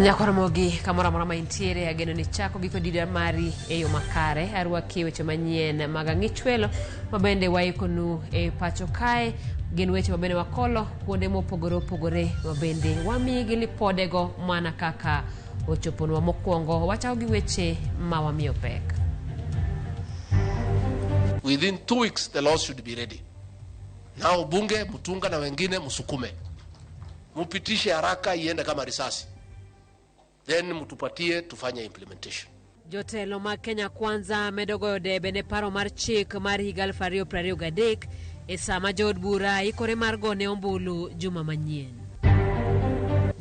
Nyakoromogi kamoro amora ma intiere ageno ni chako giko dida mari e yo makare. Arwaki weche manyien mag ang'ichwelo ma bende waikonu e pacho kae. Gin weche ma bende wakolo kuonde mopogore opogore ma bende wamiyi gi lipodego mana kaka ochoponwa. Mokwongo wachako gi weche ma wamiyo pek. Within 2 weeks the laws should be ready. Nao bunge, Mutunga na wengine msukume, mupitishe haraka iende kama risasi, then mtupatie tufanye implementation. Jotelo mag Kenya Kwanza medo goyo debe ne paro mar chik mar higa 2023 e sama jood bura ikore mar gone ombulu juma manyien.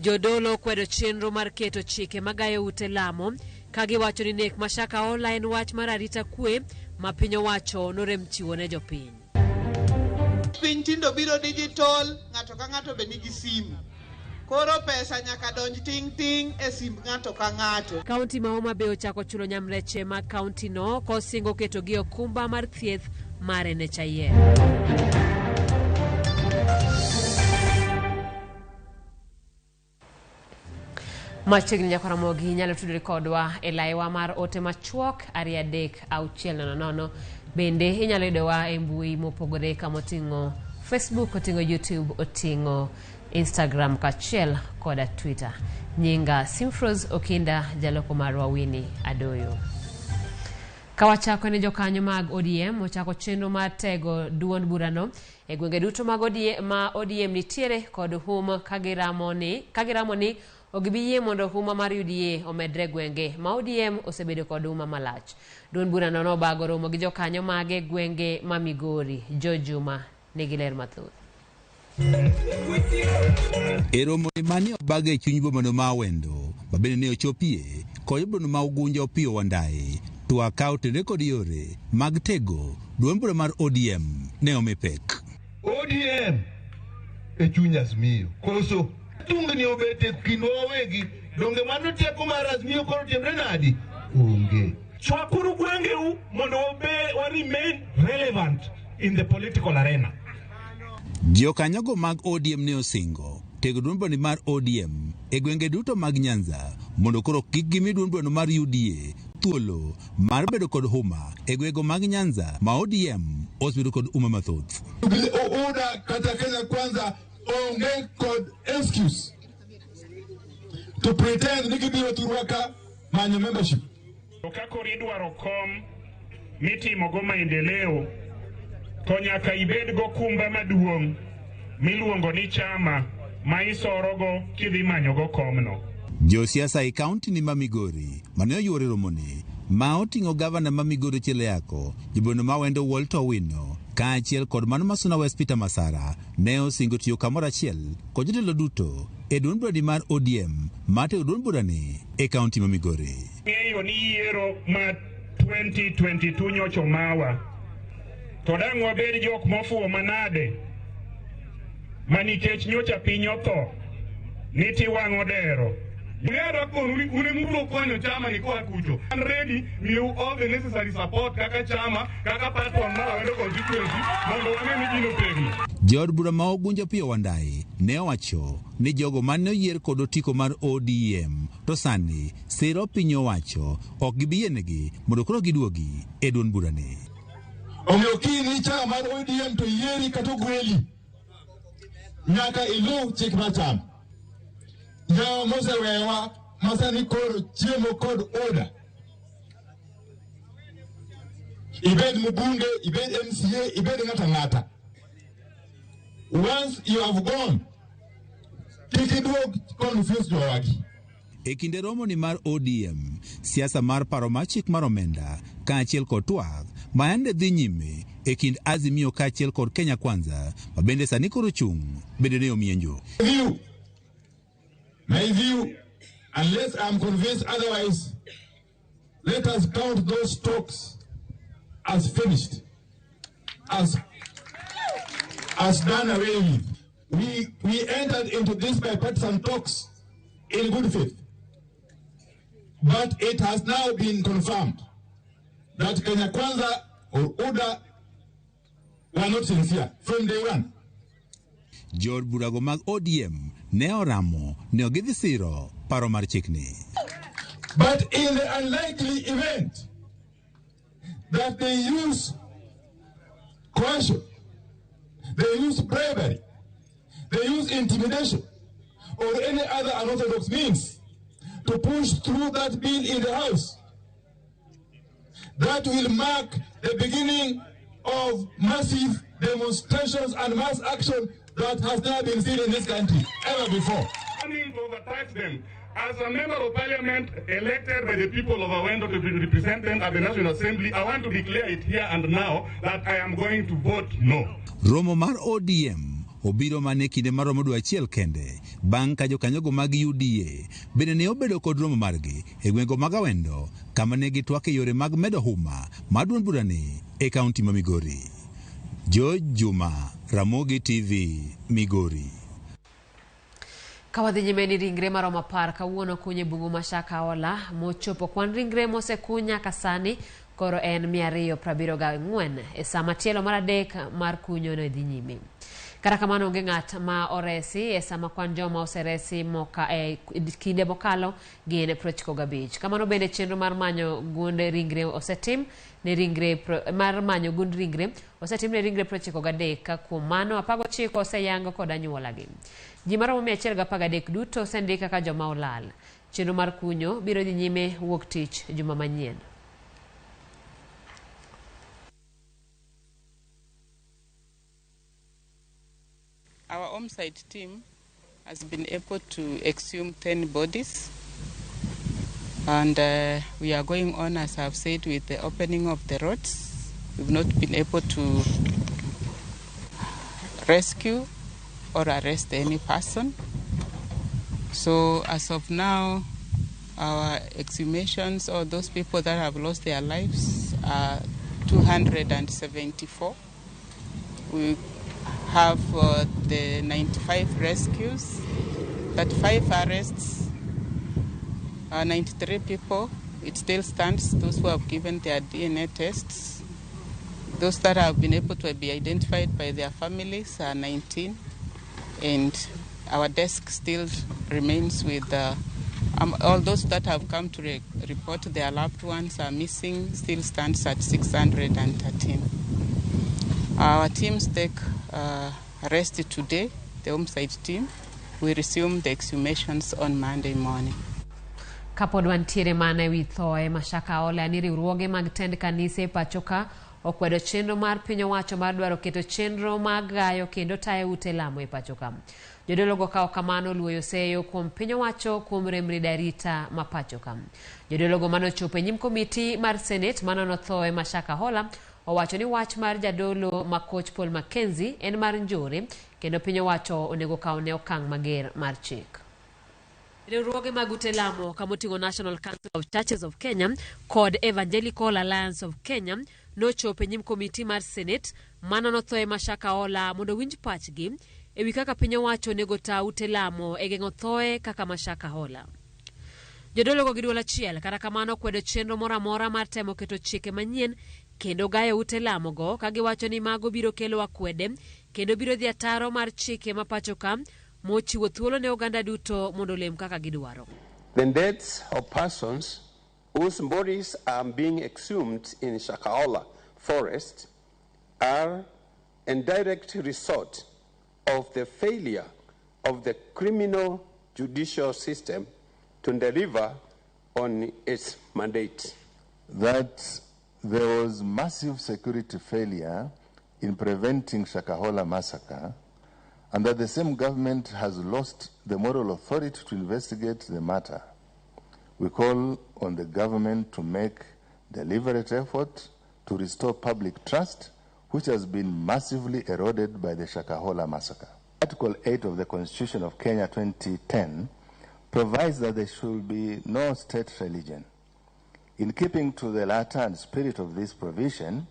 Jodolo kwedo chenro mar keto chike magayo ute lamo ka giwacho ni nek ma Shakahola en wach mar arita kwe ma piny owacho norem chiwo ne jopiny. Piny tindo biro digital, ng'ato ka ng'ato be nigi simu. Koro pesa nyaka donj ting' ting' e simb ng'ato ka ng'ato. Kaunti ma Homa Bay ochako chulo nyamreche mag kaunti no kosingo ketogi e okumba mar thieth mar NHIF. Machiegni nyakoromogi inyalo tudori kodwa e laiwa mar ote machuok 23600. Bende inyalo yudowa e mbui mopogore kamoting'o Facebook, oting'o YouTube, oting'o Instagram kaachiel koda Twitter. Nyinga Simfros Okinda, jaloko marwa Winnie Adoyo. Kawachako ni jokanyo mag ODM ochako chenro mar tego duond burano e gwenge duto mag ODM, ma ODM nitiere kod hum ka giramo ni ok gibi yie mondo huma mar UDA omedre e gwenge ma ODM osebedo kod huma malach. Duond burano nobago romo gi jokanyo mage e gwenge ma Migori. George Juma nigi ler mathoth. E romo mane obag e chuny bomano ma Awendo, ma bende ne ochopie kod jabrono ma Ugunja Opiyo Wandayi, twak ka otenore kod yore mag tego duond bura mar ODM ne omi pek. ODM e chuny Azimio. Koso tungni obet e kindwa wawegi, donge mano teko mar Azimio koro timre nadi? Onge. Chwakuru gwengeu mondo wabe wa remain relevant in the political arena. Jokanyogo mag ODM ne osingo tego duond burani mar ODM e gwenge duto mag Nyanza mondo koro kik gimi duond burano mar UDA thuolo mar bedo kod huma e gwego mag Nyanza ma ODM osebedo kod huma mathoth. UDA kata Kenya Kwanza onge kod excuse to pretend ni gibiro thurwa ka manyo membership. To ka koro idwaro kom mitimogo maendeleo to nyaka ibed gokumba maduong' miluongo ni chama ma isorogo kidhi manyogo komno. Josiasa e kaunti ni ma Migori mane oyuoro e romoni ma oting'o gavana ma Migori Ochieng Ayako, jabono ma Awendo Walter Owino kaachiel kod mano ma Suna West Peter Masara ne osingo tiyo kamoro achiel kod jotelo duto e duond burani mar ODM mar tego duond burani e kaunti ma Migori. Ng'eyo ni yiero ma 2022 nyocha mawa to dang' wabed jok mofuwo manade ma nikech nyocha piny otho ni tiwang'o dero. Adwa konu ni un ema konyo chama ni koa kucho. An ready miyou all the necessary support kaka chama, kaka platform mar Awendo constituency mondo wane ni gino tegno. Jaod bura ma Ugunja Opiyo Wandayi ne owacho ni jogo mane oyier kod otiko mar ODM to sani siro piny owacho ok gibi yienegi mondo koro giduogi e duond burani. Omiyo kini chama mar ODM to yieri kata ogweli, nyaka iluw chik mar chama. Yawa mosewewa masani koro chiemo kod UDA. Ibed mbunge, ibed MCA, ibed ng'ato ang'ata. Once you have gone, kik iduog confuse jowagi. E kinde romo ni mar ODM, siasa mar paro mar chik mar omenda kaachiel kod twak ma yande dhi nyime e kind Azimio kaachiel kod Kenya Kwanza ma bende sani koro chung' bende ne omienjo. View. My view, unless I'm convinced otherwise, let us count those talks as finished, as done away with. We entered into these bipartisan talks in good faith. But it has now been confirmed that Kenya Kwanza or UDA were not sincere from day one. Jood burago mag ODM ne oramo ne ok gidhi siro paro mar chikni. But in the unlikely event that they use coercion, they use bribery, they use intimidation, or any other unorthodox means to push through that bill in the House, that will mark the beginning of massive demonstrations and mass action that has never been seen in this country ever before. Planning to overtax them. As a member of parliament elected by the people of Awendo to represent them at the National Assembly, I want to declare it here and now that I am going to vote no. Romo mar ODM obiro mana e kinde maromo dwe achiel kende bang' ka jokanyogo mag UDA bende ne obedo kod romo margi e gwenge mag Awendo kama ne gitwak e yore mag medo huma mar duond burani e kaunti ma Migori. George Juma, Ramogi TV, Migori. Ka wadhi nyime ni ringre maromo 10 kawuono kuny e bungu ma Shakahola mochopo kwan ringre mosekuny nyaka sani koro en 274 e sama tielo mar adek mar kunyo ne dhi nyime. Kata kamano onge ng'at ma oresi e sama kwan joma oseresi e kinde mokalo gin 95. Kamano bende chenro mar manyo gund ringre osetim ne ringre mar manyo gund ringre osetim ne ringre 93 ka kuom mano 19 oseyango kod anyuolagi. Ji maromo 113 duto osendik kaka joma olal. Chenro mar kunyo biro dhi nyime wuok tich juma manyien. Our homicide team has been able to exhume 10 bodies, and we are going on, as I've said, with the opening of the roads. We've not been able to rescue or arrest any person. So as of now, our exhumations or those people that have lost their lives are 274. We have the 95 rescues, 35 arrests, 93 people. It still stands, those who have given their DNA tests. Those that have been able to be identified by their families are 19. And our desk still remains with all those that have come to report their loved ones are missing, still stands at 613. Our teams take rest today, the homicide team. We resume the exhumations on Monday morning. Kapod wantiere mana ewi thoe ma Shakahola ni riwruoge mag tend kanise e pacho ka okwedo chenro mar piny owacho mar dwaro keto chenro mag gayo kendo tayo ute lamo e pacho ka. Jodologo kawo kamano luoyo seyo kuom piny owacho kuom remri arita ma pacho ka. Jodologo manochopo e nyim komiti mar Senate manono thoe ma Shakahola owacho ni wach mar jadolo ma koch Paul Mackenzie en mar njore kendo piny owacho onego kaw ne okang' mager mar chik. Riwruoge mag ute lamo kamoting'o National Council of Churches of Kenya kod Evangelical Alliance of Kenya nochopo e nyim komiti mar Senate manono thoe ma Shakahola mondo owinj pachgi ewi kaka piny owacho onego ta ute lamo e geng'o thoe kaka ma Shakahola. Jodologo gi duol achiel kata kamano kwedo chenro moro amora mar temo keto chike manyien kendo gayo ute lamo go ka giwacho ni mago biro kelo akwede kendo biro dhi ataro mar chike ma pacho ka mochiwo thuolo ne oganda duto mondo olem kaka gidwaro. The deaths of persons whose bodies are being exhumed in Shakahola forest are a direct result of the failure of the criminal judicial system to deliver on its mandate. That there was massive security failure in preventing Shakahola massacre, and that the same government has lost the moral authority to investigate the matter. We call on the government to make deliberate effort to restore public trust, which has been massively eroded by the Shakahola massacre. Article 8 of the Constitution of Kenya 2010 provides that there should be no state religion. In keeping to the latter and spirit of this provision,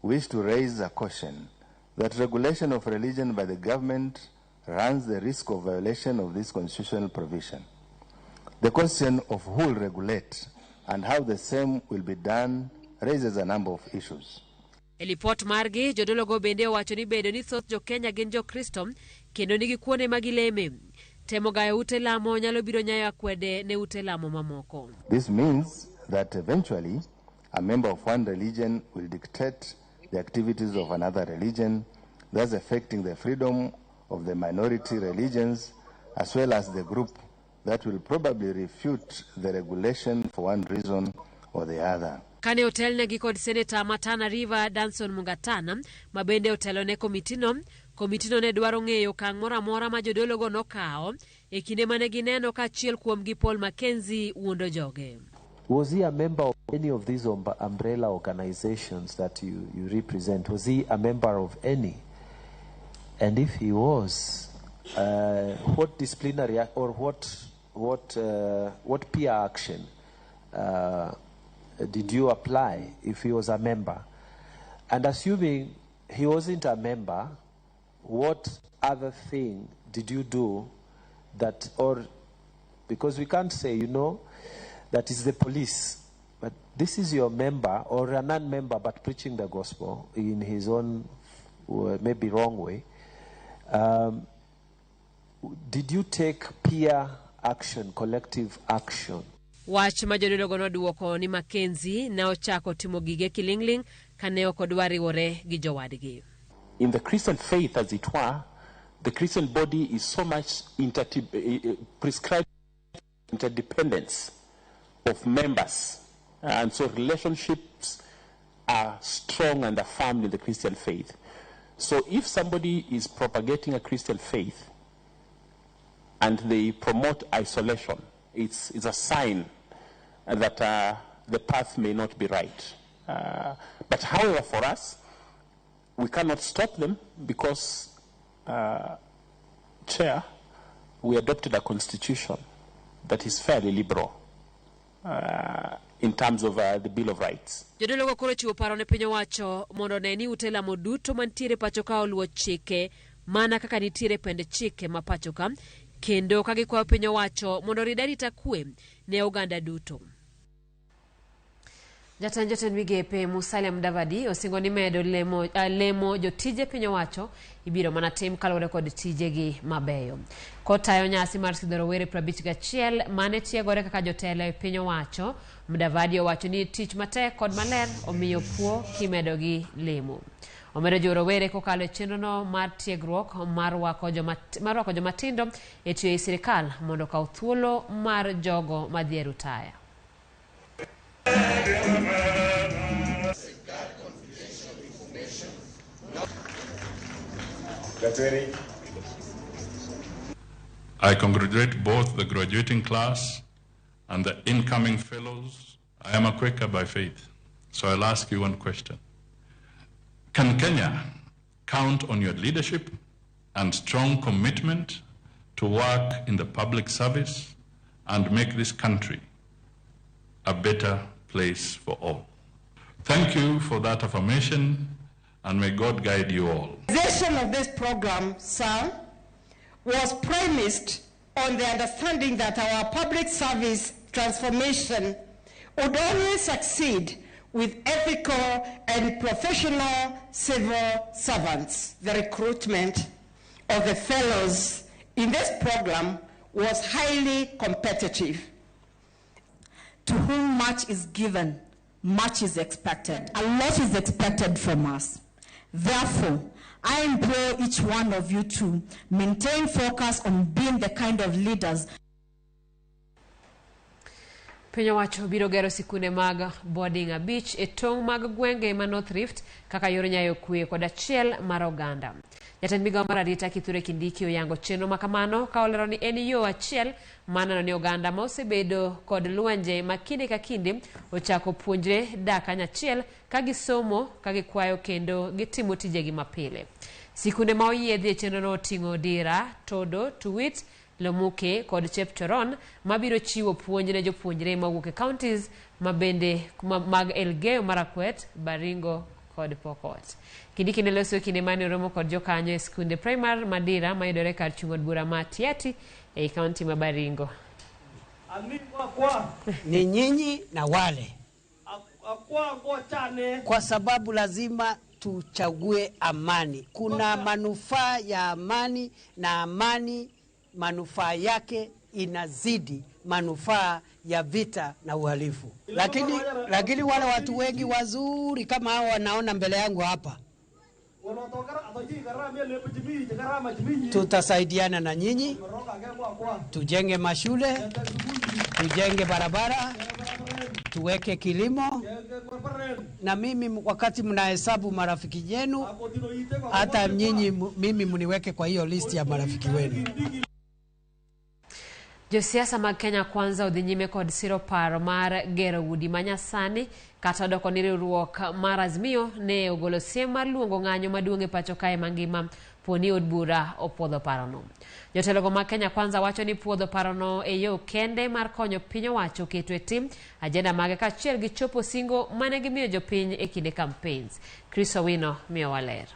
we wish to raise a caution that regulation of religion by the government runs the risk of violation of this constitutional provision. The question of who will regulate and how the same will be done raises a number of issues. E lipot margi, jodologo bende owacho ni bedo ni thoth jo-Kenya gin Jokristo kendo nigi kuonde ma gileme. Temo gayo ute lamo nyalo biro nyayo akwede ne ute lamo mamoko. This means that eventually a member of one religion will dictate the activities of another religion, thus affecting the freedom of the minority religions as well as the group that will probably refute the regulation for one reason or the other. Kane otelnegi kod seneta ma Tana River Danson Mungatana ma bende otelo ne komitino, komitino ne dwaro ng'eyo okang' moro amora ma jodologo nokawo e kinde mane gineno ka achiel kuomgi Paul Mackenzie wuondo joge. Was he a member of any of these umbrella organizations that you represent? Was he a member of any? And if he was, what disciplinary or what peer action did you apply if he was a member? And assuming he wasn't a member, what other thing did you do that, or because we can't say, that is the police, but this is your member or a non-member but preaching the gospel in his own maybe wrong way. Did you take peer action, collective action? Wach ma jodologo noduoko ni Mackenzie ne ochako timo gige kiling'ling' kane ok odwar riwore gi jowadgi. In the Christian faith, as it were, the Christian body is so much prescribed interdependence of members, and so relationships are strong and affirmed in the Christian faith. So if somebody is propagating a Christian faith and they promote isolation, it's a sign that the path may not be right. But however, for us, we cannot stop them because, Chair, we adopted a constitution that is fairly liberal in terms of the Bill of Rights. Jodologo koro chiwo paro ne piny owacho mondo one ni ute lamo duto mantiere pacho ka oluwo chike mana kaka nitiere pend chike ma pacho ka kendo ka gikwayo piny owacho mondo orid arita kwe ne oganda duto. Jatend jotend migepe Musalia Mudavadi osingo ni medo lemo jotije piny owacho ibiro mana tim kaluwore kod tijegi mabeyo. Kotayo nyasi mar sidho rowere 51 mane tiegore kaka jotelo e piny owacho, Mudavadi owacho ni tich matek kod maler omiyo puo kimedo gi lemo. Omedo jiwo rowere kokalo e chenrono mar tiegruok mar rwako jomatindo e tiyo e sirikal mondo okaw thuolo mar jogo madhi e rutaya. I congratulate both the graduating class and the incoming fellows. I am a Quaker by faith, so I'll ask you one question. Can Kenya count on your leadership and strong commitment to work in the public service and make this country a better place for all? Thank you for that affirmation, and may God guide you all. The organization of this program, sir, was premised on the understanding that our public service transformation would only succeed with ethical and professional civil servants. The recruitment of the fellows in this program was highly competitive. To whom much is given, much is expected. A lot is expected from us. Therefore, I implore each one of you to maintain focus on being the kind of leaders. Piny owacho biro gero sikunde mag boarding 5 e tong' mag gwenge ma North Rift kaka yor nyayo kwe kod achiel mar oganda. Jatend migao mar arita Kithure Kindiki oyango chenro makamano ka olero ni en yo achiel mar neno ni oganda ma osebedo kod lwenje ma kinde ka kinde ochako puonjre dak kanyachiel ka gisomo, ka gikwayo kendo gitimo tijegi mapile. Sikunde ma oyiedhi e chenrono oting'o Dira, Todo, Tuwit, Lomuke kod Chepchoron mabiro chiwo puonj ne jopuonjre mawuok e counties mabende mag Elgeyo Marakwet, Baringo kod Pokot. Kindiki ne loso e kinde mane oromo kod jokanyo e skunde primar Madira mayudore kar chung' od bura ma Tiaty ei kaunti ma Baringo. Ni nyinyi na wale, kwa sababu lazima Tuchague amani. Kuna manufaa ya amani, na amani manufaa yake inazidi manufaa ya vita na uhalifu. Lakini wale watu wengi wazuri kama hao wanaona mbele yangu hapa, tutasaidiana na nyinyi, tujenge mashule, tujenge barabara, tuweke kilimo. Na mimi wakati mnahesabu marafiki yenu, hata nyinyi mimi mniweke kwa hiyo list ya marafiki wenu. Josiasa mag Kenya Kwanza odhi nyime kod siro paro mar gero udi manyasani kata odoko ni riwruok mar Azimio ne ogolo siem mar luongo ng'anyo maduong' e pacho kae mangima poni od bura opuodho parono. Jotelogo mag Kenya Kwanza wacho ni puodho parono e yo kende mar konyo piny owacho keto e tim ajenda mage kaachiel gi chopo singo mane gimiyo jopiny e kinde campaigns. Chris Owino miyowa ler.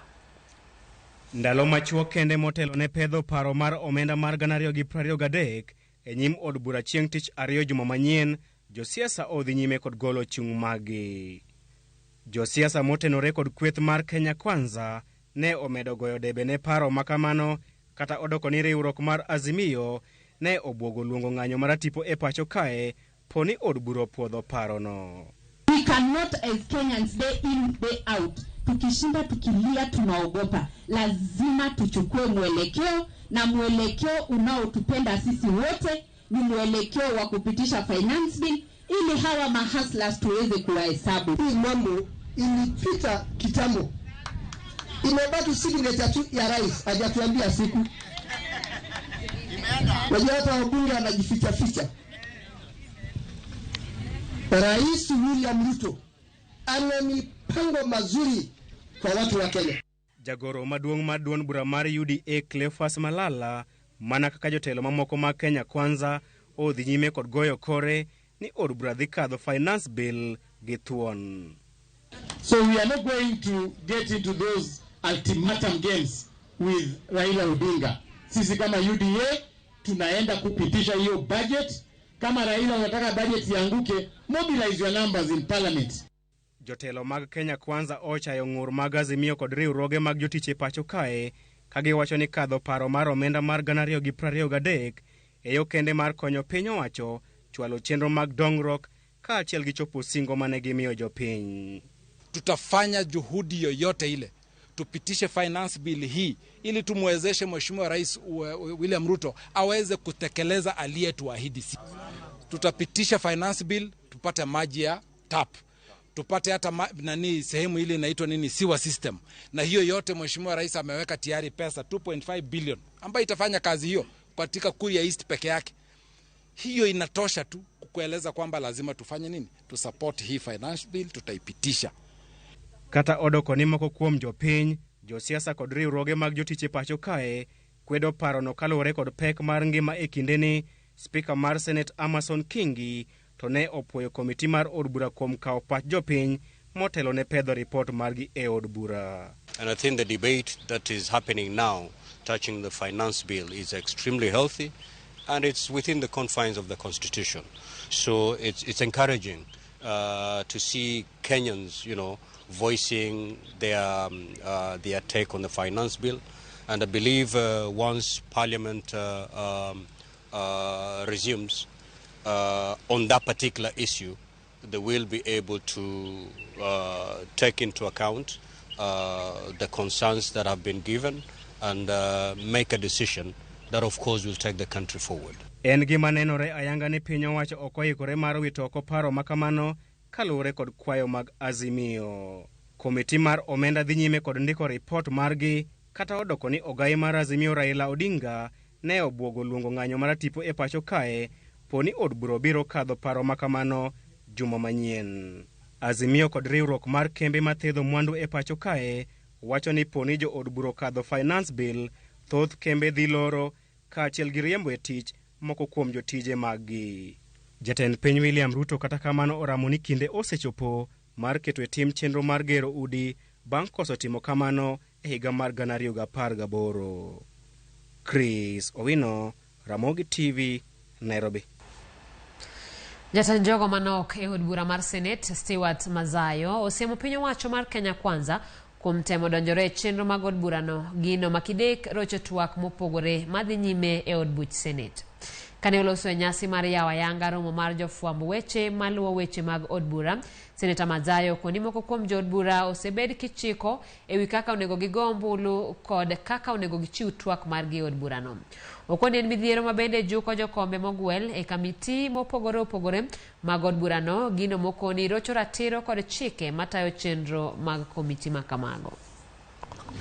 Ndalo machuok kende motelo ne pedho paro mar omenda mar 2023 e nyim od bura chieng' tich ariyo juma manyien, josiasa odhi nyime kod golo chung' maggi. Josiasa motenore kod kweth mar Kenya Kwanza ne omedo goyo debe ne paro makamano kata odoko ni riwruok mar Azimio ne obwogo luongo ng'anyo maratipo e pacho kae poni od bura opuodho parono. We cannot as Kenyans day in day out tukishinda tukilia tunaogopa. Lazima tuchukue mwelekeo, na mwelekeo unaotupenda sisi wote ni mwelekeo wa kupitisha finance bill ili hawa mahustlers tuweze kuwahesabu. Hii mambo ilipita kitambo, imebaki signature tu ya rais, hajatuambia siku. Wajua hata wabunge anajificha ficha. Rais William Ruto ana mipango mazuri kwa watu wa Kenya. Jagoro maduong' mar duond bura mar UDA Cleophas Malala mana kaka jotelo mamoko mag Kenya Kwanza odhi nyime kod goyo kore ni od bura dhi kadho finance bill gi thuon. So we are not going to get into those ultimatum games with Raila Odinga. Sisi kama UDA tunaenda kupitisha hiyo budget. Kama Raila unataka budget ianguke, mobilize your numbers in parliament. Jotelo mag Kenya Kwanza ochayo ng'ur mag Azimio kod riwruoge mag jotich e pacho kae kagiwacho ni kadho paro mar omenda mar 2023 e yo kende mar konyo piny owacho chwalo chenro mag dongruok kaachiel gi chopo singo mane gimiyo jopiny. Tutafanya juhudi yoyote ile tupitishe finance bill hii ili tumwezeshe Mheshimiwa Rais William Ruto aweze kutekeleza aliyetuahidi. Tutapitisha finance bill, tupate maji ya tap, tupate hata nani sehemu ile inaitwa nini sewer system, na hiyo yote Mheshimiwa Rais ameweka tayari pesa 2.5 billion ambayo itafanya kazi hiyo katika Kuria East peke yake. Hiyo inatosha tu kukueleza kwamba lazima tufanye nini, tu support hii finance bill, tutaipitisha. Kata odoko ni moko kuom jopiny, josiasa kod riwruoge mag jotich e pacho kae kwedo parono kaluwore kod pek mar ngima e kindeni. Spika mar Senate Amason Kingi to ne opuoyo komiti mar od bura kuom kawo pach jopiny motelo ne pedho ripot margi e od bura. And I think the debate that is happening now touching the finance bill is extremely healthy, and it's within the confines of the constitution. So it's encouraging to see Kenyans, you know, voicing their take on the finance bill. And I believe once Parliament resumes on that particular issue, they will be able to take into account the concerns that have been given and make a decision that of course will take the country forward. En gima nenore ayanga ni piny owacho ok oikore mar wito oko paro makamano kaluwore kod kwayo mag Azimio. Komiti mar omenda dhi nyime kod ndiko ripot margi kata odoko ni ogai mar Azimio Raila Odinga ne obwogo luongo ng'anyo maratipo e pacho kae poni od bura biro kadho paro makamano juma manyien. Azimio kod riwruok mar kembe mathedho mwandu e pacho kae wacho ni poni jo od bura okadho finance bill, thoth kembe dhi loro kaachiel gi riembo e tich moko kuom jotije maggi. Jatend piny William Ruto kata kamano oramo ni kinde osechopo mar keto e tim chenro mar gero udi bang' koso timo kamano e higa mar 2018. Chris Owino, Ramogi TV, Nairobi. Jatend jogo manok e od bura mar Senate Stewart Mazayo osiemo piny owacho mar Kenya Kwanza Kuom temo donjore e chenro mag od burano, gino makidek rocho twak mopogore madhi nyime e od buch Senate. Kane oloso e nyasi mar yawo ayanga romo mar jofwamb weche maluwo weche mag od bura, Seneta Madzayo okoni moko kuom jood bura osebed kichiko ewi kaka onego gigo ombulu kod kaka onego gichiw twak margi e od burano. Okoni en midhiero ma bende juko jokombe mogwel e kamiti mopogore opogore mag od burano, gino mokoni rocho ratiro kod chike matayo chenro mag komiti ma kamago.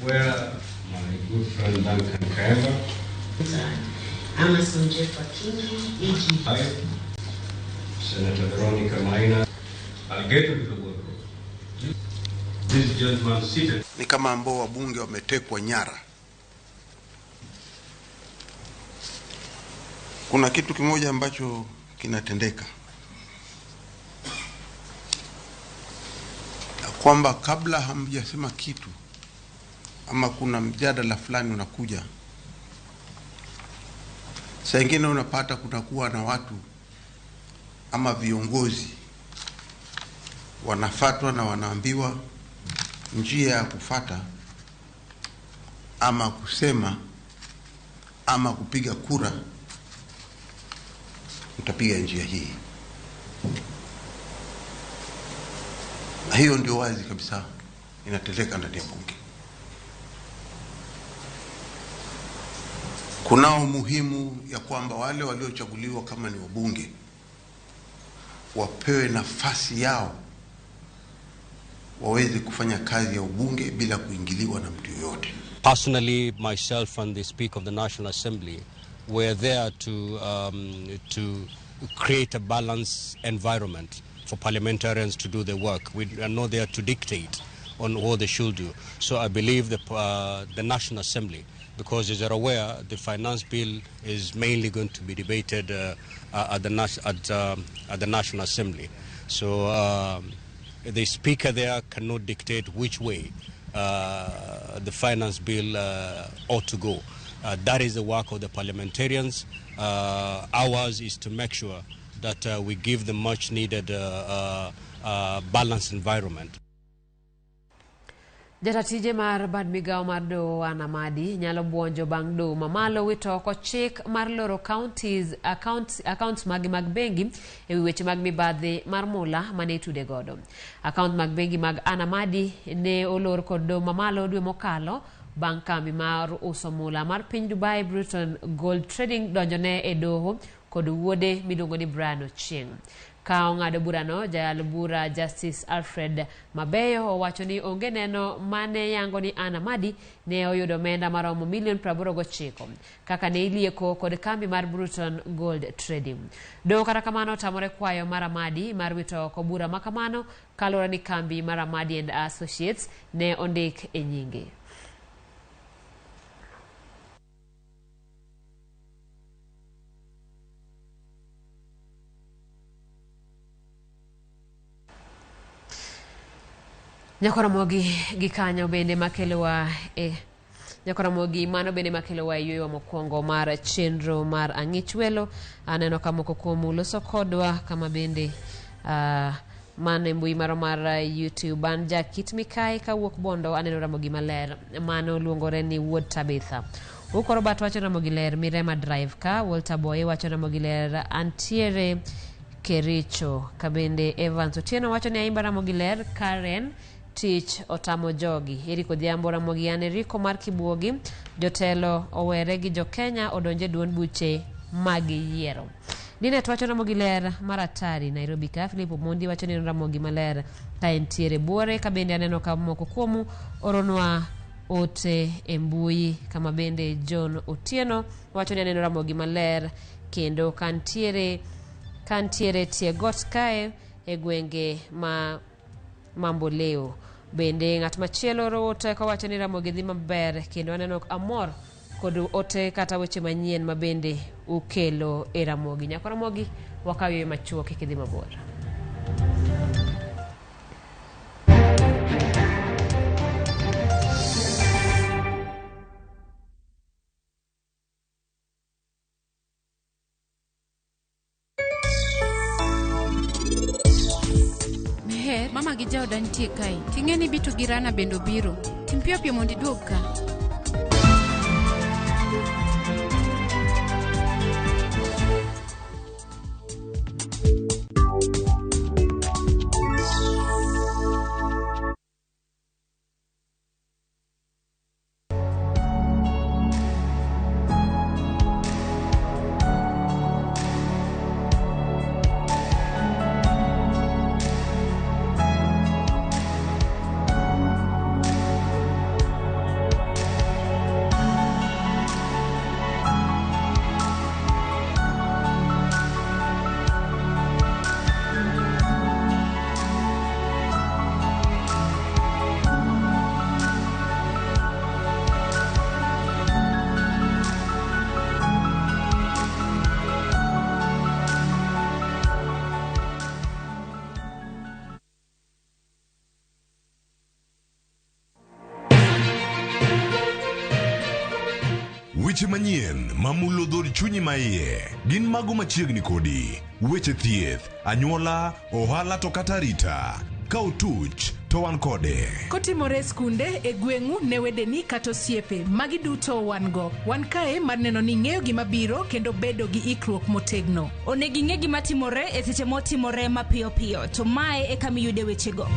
Where my good friend Duncan Khaemba, Amason Jeff Akinyi, E.G. I, Senator Veronica Maina, I'll get into the boardroom. This gentleman seated. Ni kama ambao wabunge wametekwa nyara. Kuna kitu kimoja ambacho kinatendeka, kwamba kabla hamjasema kitu ama kuna mjadala fulani unakuja, saa ingine unapata kutakuwa na watu ama viongozi wanafatwa na wanaambiwa njia ya kufata ama kusema ama kupiga kura, mtapiga njia hii. Na hiyo ndio wazi kabisa inatendeka ndani ya bunge. Kunao umuhimu ya kwamba wale waliochaguliwa kama ni wabunge wapewe nafasi yao waweze kufanya kazi ya ubunge bila kuingiliwa na mtu yoyote. Personally, myself and the Speaker of the National Assembly were there to create a balanced environment for parliamentarians to do their work. We are not there to dictate on what they should do. So I believe the National Assembly, because as you're aware, the finance bill is mainly going to be debated at the National Assembly. So the Speaker there cannot dictate which way the finance bill ought to go. That is the work of the parliamentarians. Ours is to make sure that we give the much needed balanced environment. Jatatije mar bad migawo mar doho Anne Amadi nyalo buonjo bang' doho mamalo wito oko chik mar loro counties accounts mage mag bengi ewi weche mag mibadhi mar mula mane itude godo. Account mag bengi mag Anne Amadi ne olor kod doho mamalo dwe mokalo bang' kambi mar uso mula mar piny Dubai Bruton Gold Trading donjone e doho kod wuode miluongo ni Brian Ochieng. Ka ong'ado burano, jayal bura Justice Alfred Mabeyo owacho ni onge neno mane yango ni Anne Amadi ne oyudo omenda maromo milion 89 kaka ne ilieko kod kambi mar Bruton Gold Trading. Doho kata kamano otamore kwayo mar Amadi mar wito oko bura makamano kaluwore ni kambi mar Amadi and Associates ne ondik e nyinge. Nyakoramogi gi kanyo bende makelowa e Nyakoramogi mano bende makelowa e yueyo mokwongo mar chenro mar ang'ich welo. Aneno ka moko kuomu loso kodwa kama bende mano e mbui maro mar YouTube. An Jakit Mikai kawuok Bondo aneno Ramogi maler mano luongore ni Wuod Tabitha. Uko Robert wacho Ramogi ler Mirema Drive ka Walter Boy wacho Ramogi ler antiere Kericho. Kabende Evans Otieno wacho ni aimba Ramogi ler Karen tich otamo jogi. Eric Odhiambo Ramogi an Eriko mar Kibuogi jotelo owere gi jo Kenya odonje duond buche mag yiero. Linet wacho Ramogi ler mar Atari Nairobi ka. Philip Omondi wacho ni Ramogi maler ka entiere buore. Kabende aneno ka moko kuomu oronwa ote e mbui kama bende John Otieno wacho ni aneno Ramogi maler kendo kantiere tie got kae e gwenge ma Mamboleo. Bende ng'at machielo oro ote kowacho ni Ramogi dhi maber kendo aneno amor kod ote kata weche manyien ma bende ukelo e Ramogi. Nyako Ramogi wakaw yweyo machuok kik idhi mabor. Mama mama gi jaoda nitie kae. Ting'e ni Bitu gi Rana bende obiro. Tim piyo piyo mondo iduog ka. Weche manyien mamulo dhod chunyi maiye gin mago machiegni kodi. Weche thieth, anyuola, ohala to kata arita. Ka otuch to wan kode. Kotimore e skunde, e gweng'u, ne wedeni kata osiepe, magi duto wan go. Wan kae mar neno ni ing'eyo gima biro kendo bedo gi ikruok motegno. Onego ing'e gima timore e seche motimore mapiyo piyo, to mae e kama iyude wechego.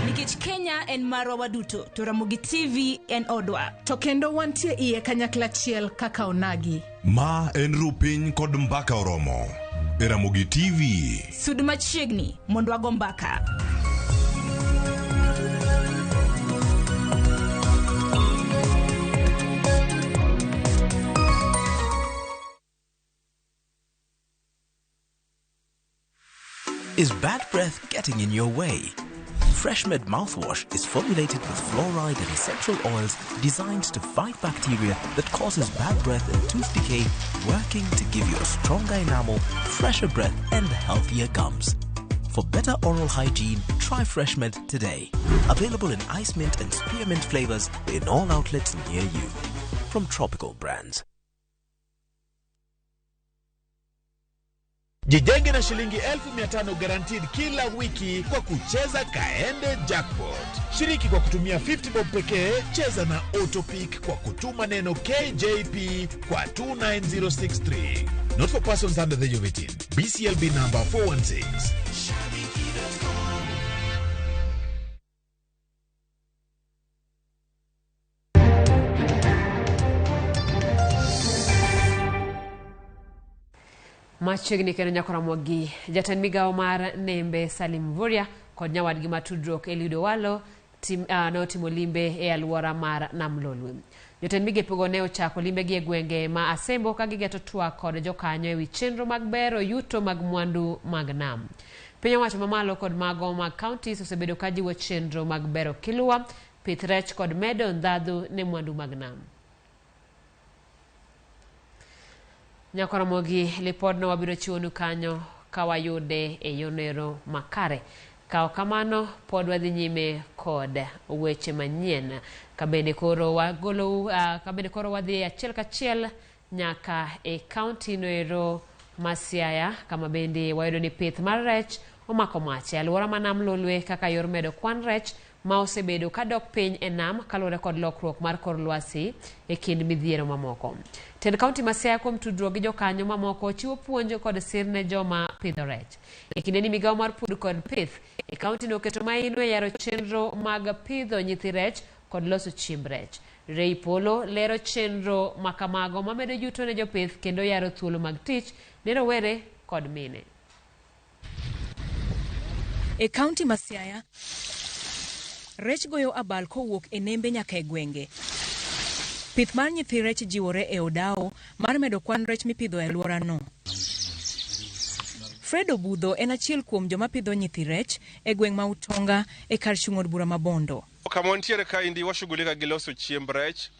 Nikech Kenya en marwa waduto, to Ramogi TV en odwa. To kendo wantie iye kanyakla achiel kaka onagi. Ma en Rupiny kod Mbaka Oromo e Ramogi TV. Sud machiegni mondo wago mbaka. Is bad breath getting in your way? FreshMed mouthwash is formulated with fluoride and essential oils designed to fight bacteria that causes bad breath and tooth decay, working to give you a stronger enamel, fresher breath, and healthier gums. For better oral hygiene, try FreshMed today. Available in ice mint and spearmint flavors in all outlets near you. From Tropical Brands. Jijenge na shilingi 500,000 guaranteed kila wiki kwa kucheza Kaende Jackpot. Shiriki kwa kutumia 50 bob pekee, cheza na Autopick kwa kutuma neno KJP kwa 29063. Not for persons under the age of 18. BCLB number 416. Machiegni kendo nyako Ramogi, jatend migawo mar Nembe Salim Mvurya kod nyawadgi ma tudruok Eliud Owalo notimo limbe e alwora mar Nam Lolwe. Jotend migepego ne ochako limbegi e gwenge ma Asembo ka gigeto twak kod jokanyo ewi chenro mag bero yuto mag mwandu mag nam. Piny owacho mamalo kod mago mag counties osebedo ka jiwo chenro mag bero kilua, pith rech kod medo ndhadhu ne mwandu mag nam. Nyako Ramogi, lipodno wabiro chiwonu kanyo ka wayude e yonero makare. Ka ok kamano, pod wadhi nyime kod weche manyien. Kabende koro wagolou, kabende koro wadhi achiel kachiel nyaka e kaunti noero ma Siaya, kama bende wayudo ni pith mar rech omako mach e alwora ma Nam Lolwe kaka yor medo kwan rech ma osebedo kadok piny e nam kaluwore kod lokruok mar kor lwasi e kind midhiero mamoko. Tend kaunti ma Siaya kuom tudruok gi jokanyo mamoko chiwo puonj kod sir ne joma pidho rech. E kindeni migawo mar pur kod pith e kaunti no oketo maino e yaro chenro mag pidho nyithi rech kod loso chiemb rech. Ray Polo lero chenro makamago mamedo yuto ne jopith kendo yaro thuolo mag tich ne rowere kod mine. E kaunti ma Siaya, rech goyo abal kowuok e nembe nyaka e gwenge. Pith mar nyithi rech jiwore e odawo mar medo kwan rech mipidho e alworano. Fred Obudho en achiel kuom joma pidho nyithi rech e gweng' ma Utonga e kar chung' od bura ma Bondo. Kama wantiere kaendi washughulika gi loso chiemb rech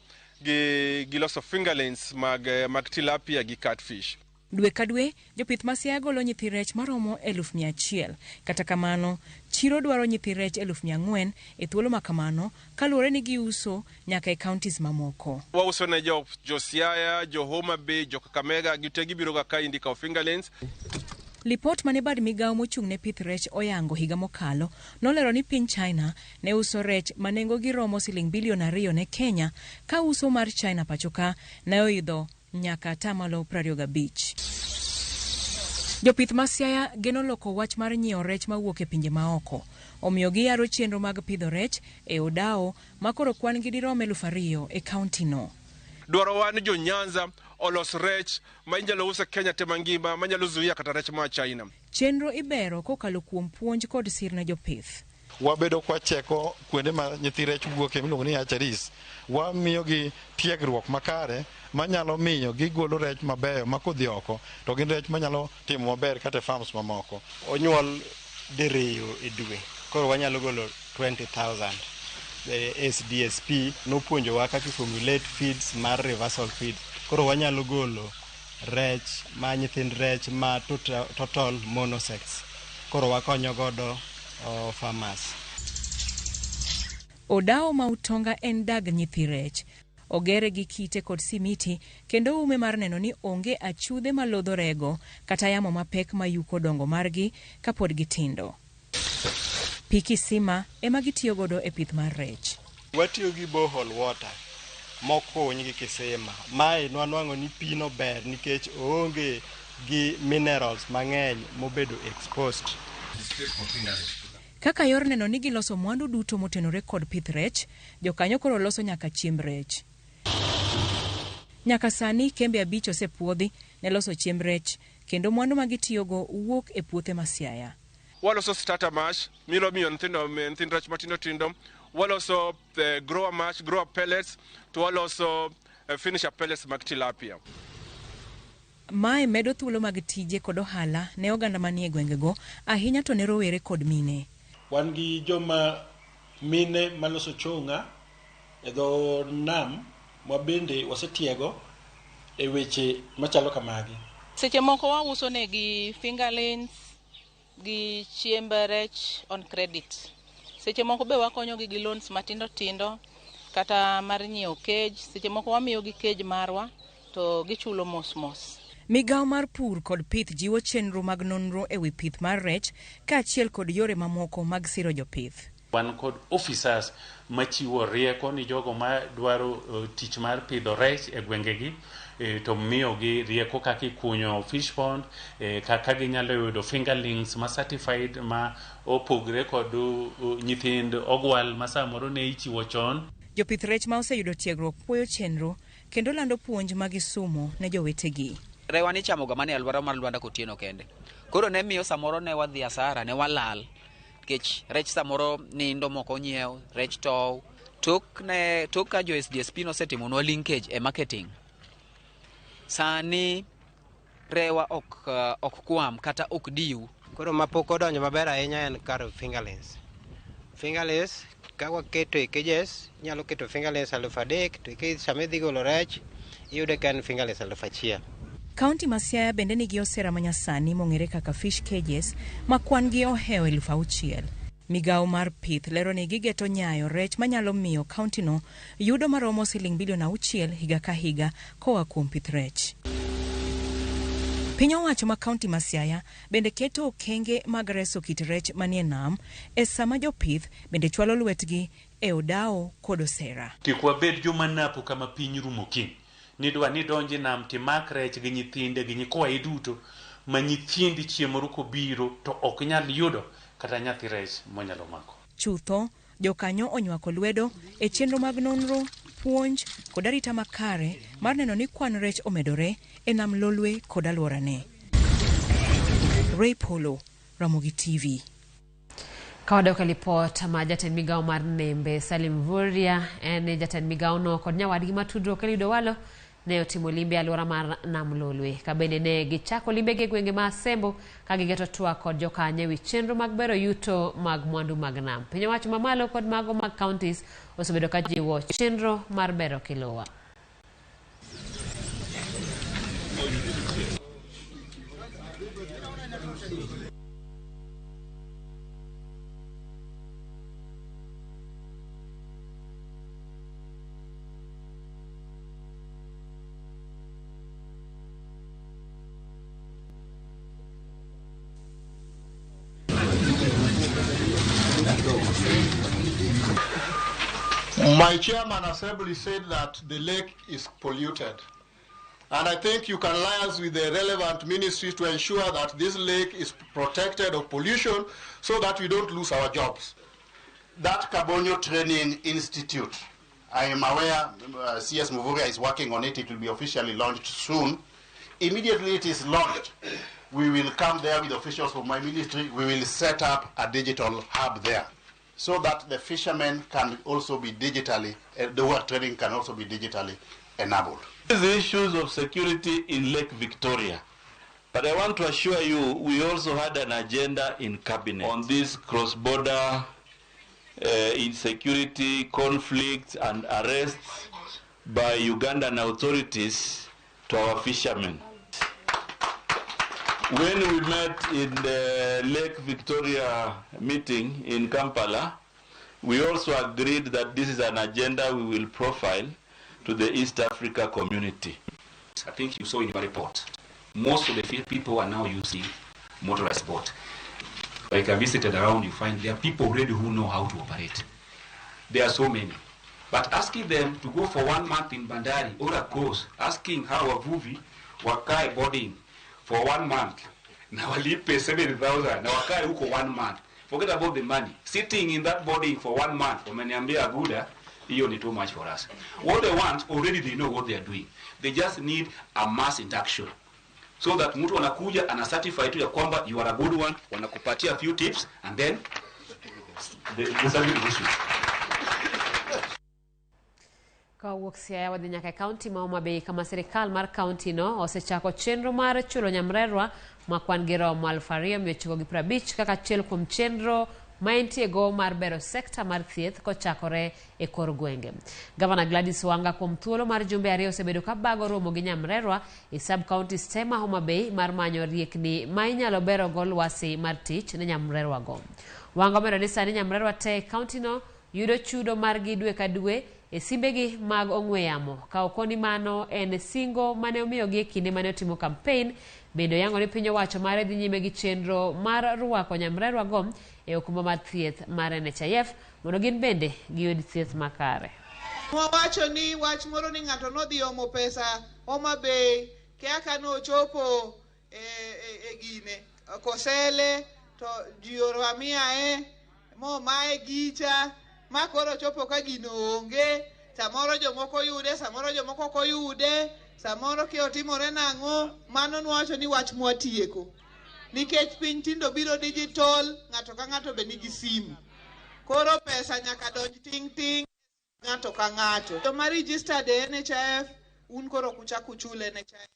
gi loso fingerlings mag tilapia gi catfish. Dwe ka dwe, jopith ma Siaya golo nyithi rech maromo 100,000. Kata kamano, chiro dwaro nyithi rech 4,000 e thuolo ma kamano kaluwore ni giuso nyaka e counties mamoko. Wauso ne jo Siaya, jo Homa Bay, jo Kakamega, gite gibiro ga kaendi kawo fingerlings. Lipot mane bad migawo mochung' ne pith rech oyango higa mokalo nolero ni piny China ne uso rech ma nengogi romo siling bilion 2 ne Kenya ka uso mar China pachoka ne oidho nyaka atamalo 25. Jopith ma Siaya geno loko wach mar nyiewo rech mawuok e pinje maoko. Omiyo giyaro chenro mag pidho rech e odawo ma koro kwan gi dirom 2000 e kaunti no. Dwarowa ni jo Nyanza olos rech ma inyalo us e Kenya te mangima manyalo zuia kata rech moa China. Chenro ibero kokalo kuom puonj kod sir ne jopith. Wabedo kwacheko kuonde ma nyithi rech wuoke miluongo ni hatcheries. Wamiyogi tiegruok makare manyalo miyo gigolo rech mabeyo ma kodhi oko to gin rech manyalo timo maber kata e farms mamoko. Onyuol diriyo e dwe, koro wanyalo golo 20,000. SDSP nopuonjowa kaka formulate feeds mar reversal feed. Koro wanyalo golo rech ma nyithind rech ma total monosex. Koro wakonyo godo farmers. Odawo ma Utonga en dag nyithi rech. Ogere gi kite kod simiti kendo ume mar neno ni onge achudhe malodho rego kata yamo mapek mayuko dongo margi kapod gitindo. Pi kisima ema gitiyo godo e pith mar rech. Watiyo gi borehole water mokuny gi kisima. Mae nwanwang'o ni pi no ber nikech oonge gi minerals mang'eny mobedo exposed. Kaka yor neno ni giloso mwandu duto motenore kod pith rech, jokanyo koro loso nyaka chiemb rech. Nyaka sani kembe 5 osepuodhi ne loso chiemb rech kendo mwandu ma gitiyogo wuok e puothe ma Siaya. Waloso starter mash milo miyo nyithind rech matindo tindo, waloso grower mash, grower pellets, to waloso finisher pellets mag tilapia. Mae medo thuolo mag tije kod ohala ne oganda manie gwengego, ahinya to ne rowere kod mine. Wan gi joma mine maloso chonga e dho nam ma bende wasetiego e weche machalo kamagi. Seche moko wauso negi fingerlings gi chiemb rech on credit. Seche moko be wakonyogi gi loans matindo tindo kata mar nyiewo cage. Seche moko wamiyogi cage marwa to gichulo mos mos. Migawo mar pur kod pith jiwo chenro mag nonro e wi pith mar rech kaachiel kod yore mamoko mag siro jopith. Wan kod officers machiwo rieko ni jogo madwaro tich mar pidho rech e gwengegi, to miyogi rieko kaka ikunyo fish pond, kaka ginyalo yudo fingerlings ma certified ma opogre kod nyithind ogwal ma samoro ne ichiwo chon. Jopith rech ma oseyudo tiegruok puoyo chenro kendo lando puonj ma gisumo ne jowetegi. Rewa ni chamoga mana e alwora mar Lwanda Kotieno kende. Koro ne miyo samoro ne wadhi asara, ne walal. Nikech rech samoro nindo moko onyiew, rech tow. Tok ka jo SDSP nosetimonwa linkage e marketing, sani rewa ok kwam kata ok diw. Koro mapok odonjo maber ahinya en kar fingerlings. Fingerlings ka waketo e cages, inyalo keto fingerlings 3,000 to sama idhi golo rech iyude ka en fingerlings 1,000. Kaunti ma Siaya bende nigi osera manyasani mong'ere kaka fish cages ma kwan gi ohewo 6,000. Migawo mar pith lero ni gigeto nyayo rech manyalo miyo kaunti no yudo maromo siling bilion 6 higa ka higa koa kuom pith rech. Piny owacho ma kaunti ma Siaya bende keto okenge mag reso kit rech manie nam e sama jopith bende chwalo lwetgi e odawo kod osera. Kik wabed joma napo kama piny rumo kiny. Nidwa ni donji nam timak rech gi nyithinde gi nyikwayi duto ma nyithindi chieng' moro kobiro to ok nyal yudo kata nyathi rech monyalo mako. Chutho, jokanyo onywako lwedo e chenro mag nonro, puonj kod arita makare mar neno ni kwan rech omedore e nam Lolwe kod alworane. Ray Polo, Ramogi TV. Kawadok e lipot ma jatend migawo mar Nembe Salim Mvurya en jatend migawo no kod nyawadgi matudruok Eliud Owalo ne otimo limbe alwora mar Nam Lolwe. Ka bende ne gichako limbegi e gwenge ma Asembo ka gigeto twak kod jokanyo ewi chenro mag bero yuto mag mwandu mag nam. Piny owacho mamalo kod mago mag counties osebedo ka jiwo chenro mar bero kilowa. My chairman assembly said that the lake is polluted. And I think you can liaise with the relevant ministries to ensure that this lake is protected of pollution so that we don't lose our jobs. That Kabonyo Training Institute, I am aware CS Mvurya is working on it. It will be officially launched soon. Immediately it is launched, we will come there with officials from my ministry. We will set up a digital hub there so that the fishermen can also be digitally, the work training can also be digitally enabled. These issues of security in Lake Victoria. But I want to assure you, we also had an agenda in cabinet on this cross-border insecurity, conflicts, and arrests by Ugandan authorities to our fishermen. When we met in the Lake Victoria meeting in Kampala, we also agreed that this is an agenda we will profile to the East Africa community. I think you saw in your report, most of the people are now using motorized boat. Like I visited around, you find there are people already who know how to operate. There are so many. But asking them to go for 1 month in Bandari or a course, asking how wavuvi wakae boarding for 1 month, na walipe 7,000, na wakae huko 1 month. Forget about the money. Sitting in that boarding for 1 month, wameniambia Aguda, hiyo ni too much for us. What they want, already they know what they are doing. They just need a mass induction. So that mtu anakuja, ana certify tu ya kwamba you are a good one, wanakupatia a few tips, and then the service issue. Kawuok Siaya wadhi nyaka e kaunti ma Homa Bay kama sirikal mar kaunti no osechako chenro mar chulo nyamrerwa ma kwan gi romo 2,950 kaka achiel kuom chenro ma entie go mar bero sekta mar thieth kochakore e kor gwenge. Gavana Gladys Wanga kuom thuolo mar jumbe ariyo osebedo ka bago romo gi nyamrerwa e sub counties te ma Homa Bay mar manyo riekni ma inyalo bero go lwasi mar tich ne nyamrerwa go. Wanga omedo ni sani nyamrerwa te e kaunti no yudo chudo margi dwe ka dwe e simbegi mag ong'we yamo. Ka okoni mano en singo mane omiyogi e kinde mane otimo campaign. Bende oyango ni piny owacho mare dhi nyime gi chenro mar rwako nyamrerwa go e okumba mar thieth mar NHIF mondo gin bende giyud thieth makare. Wawacho ni wach moro ni ng'ato nodhi omo pesa Homa Bay kaka nochopo e gine Kosele to ji oro amiae momae gicha ma koro chopo ka gino onge, samoro jomoko yude, samoro jomoko ok oyude, samoro ki otimore nang'o. Mano nwawacho ni wach mwatieko nikech piny tindo biro digital, ng'ato ka ng'ato be nigi simu, koro pesa nyaka donj ting ting ng'ato ka ng'ato. Joma registered e NHIF un koro ok uchak uchul NHIF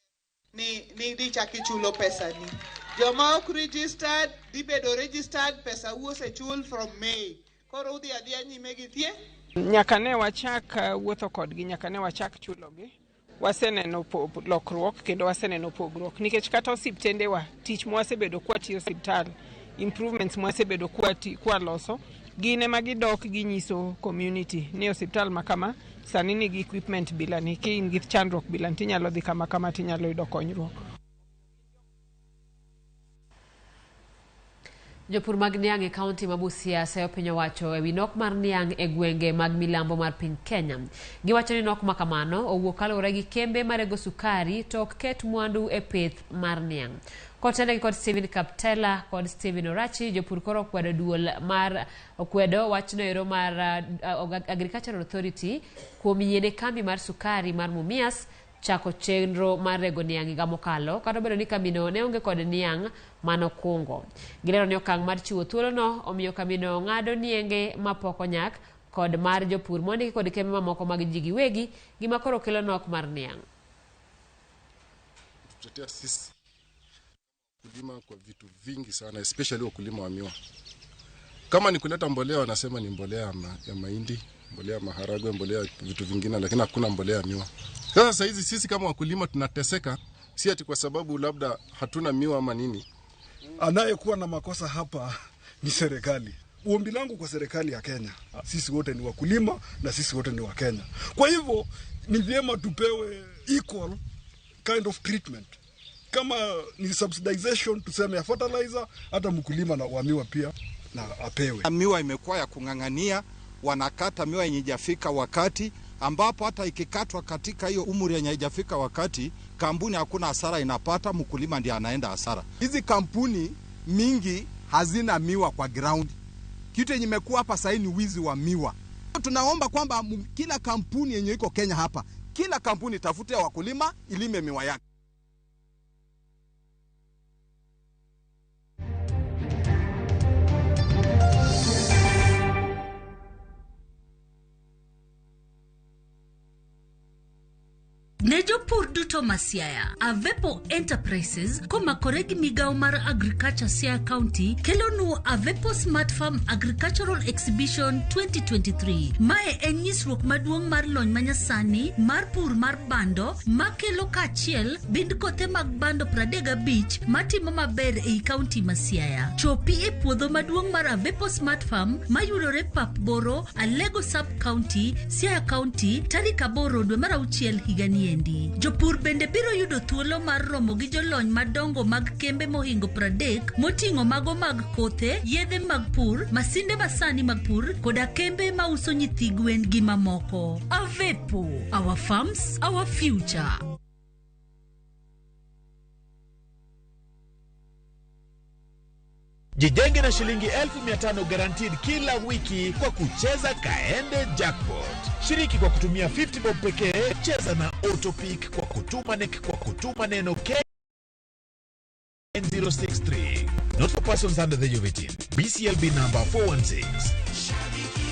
ni dhi chak ichulo pesani. Joma ok registered dhi bedo registered, pesa u osechul from May. Koro udhi adhiya nyime gi thieth. Nyaka ne wachak wuotho kodgi, nyaka ne wachak chulogi, waseneno lokruok kendo waseneno pogruok nikech kata osiptendewa tich mwasebedo kwatiyo osiptal, improvements mwasebedo kwaloso gin ema gidok ginyiso community ni osiptal ma kama sani nigi equipment bilani, ka in gi chandruok bilani tinyalo dhi kama kama tinyalo yudo konyruok. Jopur mag niang' e kaunti ma Busia seyo piny owacho ewi nok mar niang' e gwenge mag milambo mar piny Kenya. Giwacho ni nok ma kamano owuok kaluwore gi kembe marego sukari to ok ket mwandu e pith mar niang'. Kotenegi kod Stephen Kaptela kod Stephen Orachi, jopur koro okwedo duol mar okwedo wachno ero mar Agricultural Authority kuom yiene kambi mar sukari mar Mumias chako chenro mar rego niang' higa mokalo kata obedo ni kambino ne onge kod niang' manokungo. Gilero ni okang' mar chiwo thuolono omiyo kambino ng'ado nienge mapok onyak kod mar jopur mondiki kod kembe mamoko mag ji giwegi, gima koro kelo nok mar niang'. Tutetea sisi wakulima kwa vitu vingi sana, especially wakulima wa miwa. Kama ni kuleta mbolea, wanasema ni mbolea ya mahindi, mbolea ya maharagwe, mbolea vitu vingine, lakini hakuna mbolea ya miwa. Sasa hizi sisi kama wakulima tunateseka, si ati kwa sababu labda hatuna miwa ama nini. Anayekuwa na makosa hapa ni serikali. Ombi langu kwa serikali ya Kenya, sisi wote ni wakulima na sisi wote ni wa Kenya. Kwa hivyo ni vyema tupewe equal kind of treatment. Kama ni subsidization tuseme ya fertilizer, hata mkulima na wa miwa pia na apewe. Miwa imekuwa ya kung'ang'ania, Wanakata miwa yenye haijafika wakati, ambapo hata ikikatwa katika hiyo umri yenye haijafika wakati, kampuni hakuna hasara inapata, mkulima ndiye anaenda hasara. Hizi kampuni mingi hazina miwa kwa ground. Kitu yenye imekuwa hapa sasa ni wizi wa miwa. Tunaomba kwamba kila kampuni yenye iko Kenya hapa, kila kampuni tafute wakulima ilime miwa yake. Ne jopur duto ma Siaya, Avepo Enterprises komakore gi migawo mar Agriculture Siaya County kelonu Avepo Smart Farm Agricultural Exhibition 2023. Mae en nyisruok maduong' mar lony manyasani mar pur mar bando makelo kaachiel bind kothe mag bando 35 matimo maber ei kaunti ma Siaya. Chopi e puodho maduong' mar Avepo Smart Farm mayudore Pap Boro, Alego Sub County, Siaya County tarik 8 dwe mar auchiel higani endi. Jopur bende biro yudo thuolo mar romo gi jolony madongo mag kembe mohingo 30 moting'o mago mag kothe, yedhe mag pur, masinde masani mag pur koda kembe mauso nyithi gwen gi mamoko. Avepo, our farms, our future. Jijenge na shilingi 1500 guaranteed kila wiki kwa kucheza Kaende Jackpot. Shiriki kwa kutumia 50 bob pekee, cheza na Autopick kwa kutuma neno K063. Not for persons under the age of 18. BCLB number 416.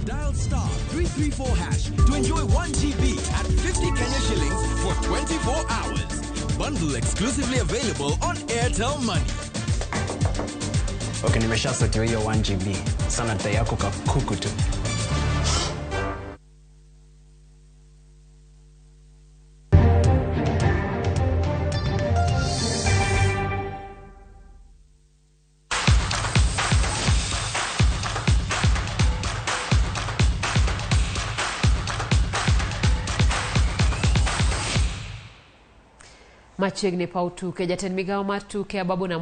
Dial star 334 hash to enjoy 1 GB at 50 Kenya shillings for 24 hours. Bundle exclusively available on Airtel Money. Okay, nimeshasotiwa hiyo 1 GB. Sana dai yako kakuku tu. Machiegni paw tuke, jatend migawo mar tuke Ababu na